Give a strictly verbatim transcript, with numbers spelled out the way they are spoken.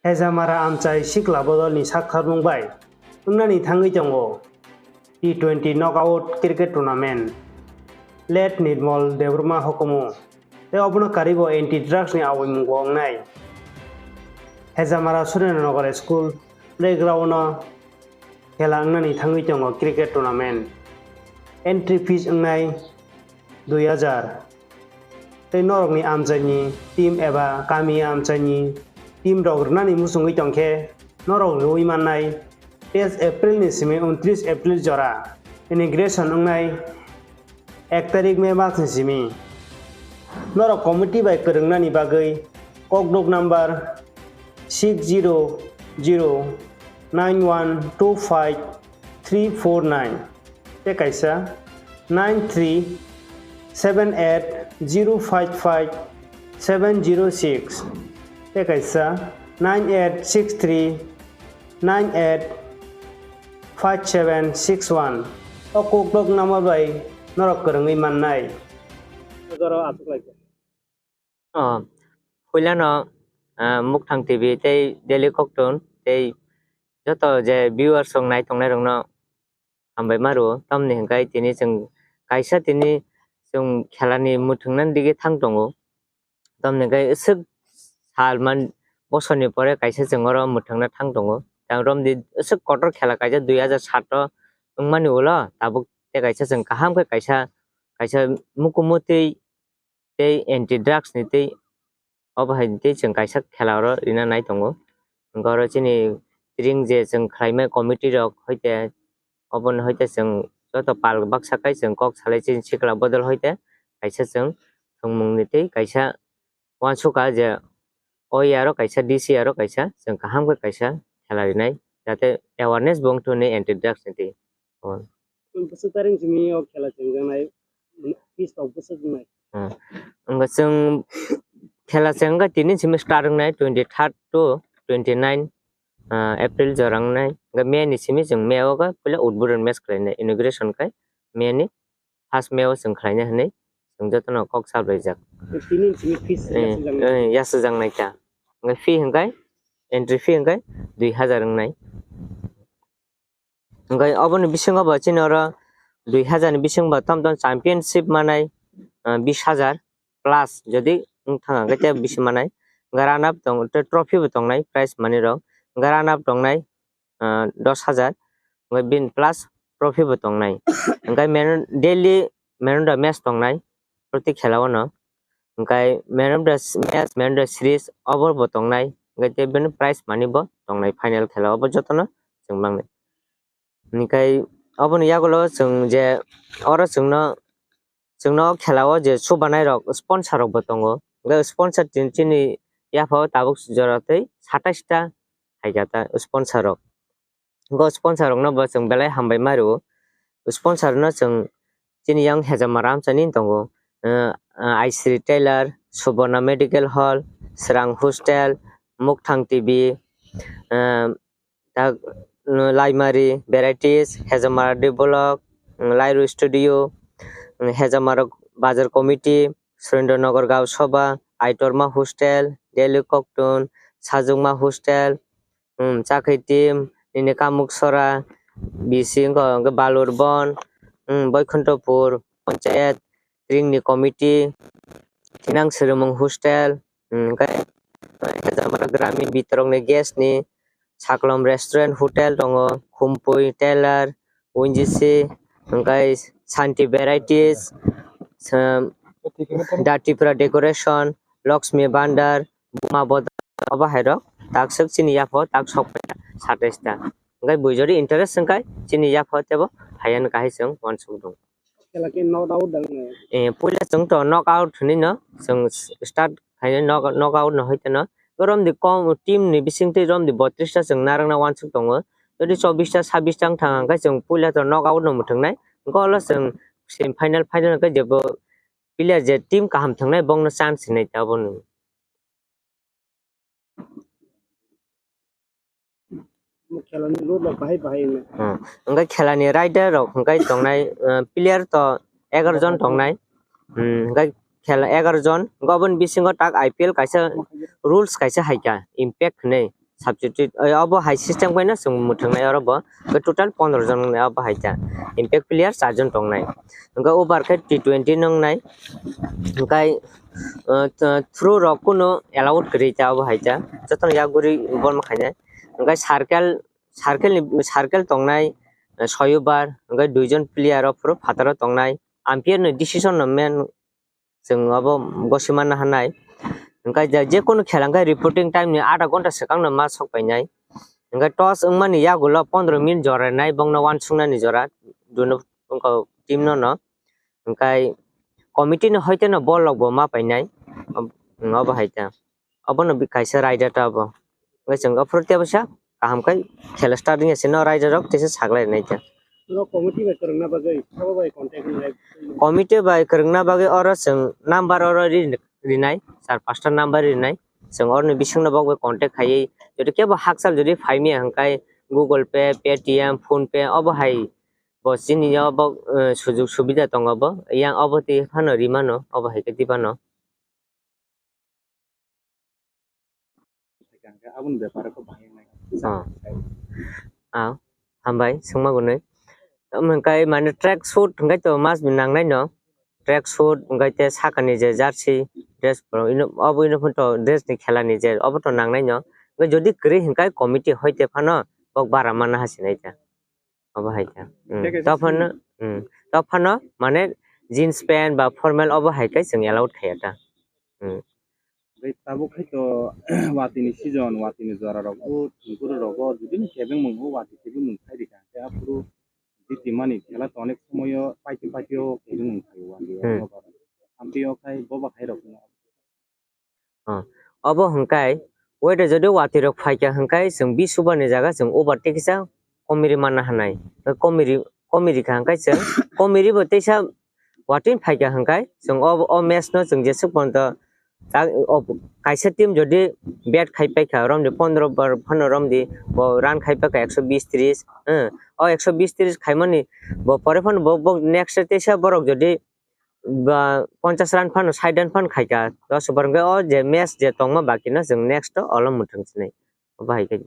Hejamara amchai sikla bodolni saktharmung bai wngnani thangwi tongo T twenty knockout cricket tournament. Late Nirmal Debbarma hukumu tei obono karibo anti drugs ni awaimung bo wngnai. Hejamara Surendra Nagar School playground o khela wngnani thangwi tongo cricket tournament. Entry fees wngnai dui hajar. Tei norokni amchaini team eba kami amchaini team rok rwnani muchungwi tongkhe norok rwui mannai. Teis April ni simi untris April jora inauguration wngnai ek tarik May mas ni simi. Norok committee bai kwrwngnani bagwi kokdok number six zero zero nine one two five three four nine tei kaisa nine three seven eight zero five five seven zero six tei kaisa nine eight six three nine eight five seven six one o kokdok number bai norok kwrwngwi mannai. Jora aswk lai kha. O, puilano, ah, Mukthang T V tei Daily Kokton tei joto je viewers rok nai tongnai rokno hambai ma rwo. Tamni hwnkhe tini chwng kaisa tini chwng khelani mwthangna dige thang tongo. Tamni hwnkhe aswk sal man bosorni pore kaisa chwng oro mwthangna thang tongo. Tang romdi aswk kotor khela kaisa dui hajar sat o wngmani ulo tabuk tei kaisa chwng kaham khe kaisa, kaisa mukumutwi tei anti drugs ni tei obo hai tei chwng kaisa khela oro rina nai tongo. Hwnkhe oro chini ring je chwng khlaimai committee rok hoite obono hoite chwng joto pal baksa kai chwng kok salai chini sikla bodol hoite kaisa chwng thwngmung ni tei kaisa uansukha je o yaro kaisa D C yaro kaisa chwng kaham khe kaisa khela rinai jate awareness bo wngthuni anti drugs ni tei. Bwswk taring simi o khela chengjaknai, fees rok bwswk wngnai? Hmm. Wngkha chwng khela chengkha tini simi start wngnai twenty third to twenty nine, ah, April jora wngnai. Wngkha May ni simi chwng May o khe puila udbodon match khlainai, inauguration khai May ni first May o chwng khlainai hwnwi chwng jotono kok sablaijak. Tini simi fees Eh, yasajak nai. Eh, yasajak nai kha. Wngkha fee hwnkhe entry fee hwnkhe dui hajar wngnai. Hwnkhe oboni bisingo bo chini oro dui hajar ni bisingo bo tom tom championship manai, ah, bis hajar plus jodi wng thang khe tei bisi manai. Hwnkhe run up tong tei trophy bo tongnai prize money rok. Hwnkhe run up tongnai, ah, dos hajar. Hwnkhe bini plus trophy bo tongnai. Hwnkhe man, daily man of the match tongnai proti khela o no. Hwnkhe man of the s-, match, man of the series obo bo tongnai. Hwnkhe tei bini prize money bo tongnai final khela o bo jotono chwng mangnai. Hwnkhe oboni yagulo chwng je oro chwngno, chwngno o khela o je chubanai rok sponsor rok bo tongo. Hwnkhe sponsor tin chini yapha o tabuk jora tei satais ta hai kha ta sponsor rok. Hwnkhe o sponsor rok no bo chwng belai hambai ma rwo. Sponsor no chwng chini yang Hejamara amchaini tongo. Ah, ah, Aisri Tailor, Suborna Medical Hall, Srang Hostel, Mukthang T V, ah, tak, mm, Laimari Varieties, Hejamara D Block, mm, Lairu Studio, mm, Hejamara Bazar Committee, Surendra Nagar Gau Sabha, Aitorma Hostel, Daily Kokton, Sajukma Hostel, mm, Chakri Team, nini Kamuksora, bisi wngkha hwnkhe Balurbon, mm, Boikhunthopur Panchayat, Ringni Committee, Thinang Swrwngmung Hostel, mm, hwnkhe Hejamara Gramin Bitorokni Guest ni, Saklom Restaurant Hotel tongo, Khumpui Tailor, Winjisi, hwnkhe Santi Varieties, sa-, Da Tripura Decoration, Lakshmi Bandar, Buma Bodar, obo hai rok tak swk chini yapha o tak sok satais ta. Hwnkhe bui jodi interest wngkha chini yapha o teibo phaiya no kahai chwng uansuk tongo. Khela khe knock out dang nai. Eh, puila chwng to knock out hinwi no chwng start khainai knock, knock out no hoite no. Borom di kom team ni bising twi rom di botris ta chwng narwkna uansuk tongo. Jodi chobbish ta, sabbish ta wng thang khe chwng puila to knock out no mwthwng nai. Hwnkhe olo chwng semi final, final hwnkhe jebo player je team kaham thwngnai bongno chance hinwi ta obo no. Khelani load rok bahai bahai wngya. Hmm. Hwnkhe khelani rider rok hwnkhe tongnai, uh, player to egaroh jon tongnai. Hmm, hwnkhe khela egaroh jon, hwnkhe oboni bisingo tak I P L kaisa rules kaisa hai kha, impact hinwi. substitute, eh, obo hai system kaino chwng mwthwngnai oro bo. Hwnkhe total pondro jon wngnai obo hai ta. Impact player char jon tongnai. Hwnkhe over khe T twenty no wngnai. Hwnkhe, eh, th-, throw rok kunu allowed kwrwi ta obo hai ta. Jotono yak guri bol ma khainai. Hwnkhe circle, circle ni, circle tongnai, eh, soi over. Hwnkhe dui jon player o phuru phataro tongnai. Umpire ni decision no main chwng obo gosima naha nai. Hwnkhe je, je kunu khela hwnkhe reporting time ni adha ghonta swkang no ma sok painai. Hwnkhe toss wngmani yagulo pondro minute jora nai bongno uansuknani jora duno wngkha team no no. Hwnkhe committee ni hoite no bol rok bo ma painai. Ob-, obo hai ta. Obono bi kaisa raida ta obo. Hwnkhe chwng ophuru tei bwsa kaham khe khela start wngya se no raida rok teisa saklai nai ta. Norok committee bai kwrwngna bagwi sabo bai contact wngwi lai. Committee bai kwrwngna bagwi oro chwng number oro ri-, rinai, char pasta number rinai. Chwng oroni bisingno bok bai contact khaiwi jodi kebo hakchal jodi phaimya hwnkhe Google Pay, Paytm, PhonePe obo hai bo chini o bo, eh, sujug subida tongo bo. Yang obo twi phano rimano, obo hai khe twi phano. Aboni beparo khe bahai nai. Ah. Ah, hambai, swngma gunui. Tamo hwnkhe mane track suit hwnkhe to must be nangnai no. Track suit hwnkhe te sakani je jersey dress, ino, obo ino phano to dress ni khela ni je obo to nangnai no. Hwnkhe jodi kwrwi hwnkhe committee hoite phano bok bara manna hasinai ta. Obo hai khe. Hmm. Tei kaisa tophano, hmm. Tophano, mane, jeans pant ba formal obo hai khe chwng allowed khaiya ta. Hmm. Tei tabuk hai to watwi ni season, watwi ni jora rogo, thwngkuru rogo, jodi ni kebeng mung o watwi kebeng mung khai rikha, tei aphuru jiti mani khela to onek somoyo paiti paiti o kebeng mung khai o watwi o. Hmm. Amtwi o khai boba hai rok no. Ah, obo hwnkhe, waiter jodi watwi rok phaikha hwnkhe chwng bis over ni jaga chwng over tei kisa komiri manna hanai. Komiri, komiri kha hwnkhe chwng komiri bo teisa watwi phaikha hwnkhe chwng o, o match no chwng jesuk ponto ta-, o, kaisa team jodi bat khai paikha romdi pondro over phano romdi bo run khai paikha ekso bis tris, eh, o ekso bis tris khaimani bo pore phano bo, bo next teisa borok jodi ba ponchas run phano, sait run phano khaikha, dos over hwnkhe o je match je tongma baki no chwng next o olo mwthang chinai. Obo hai khe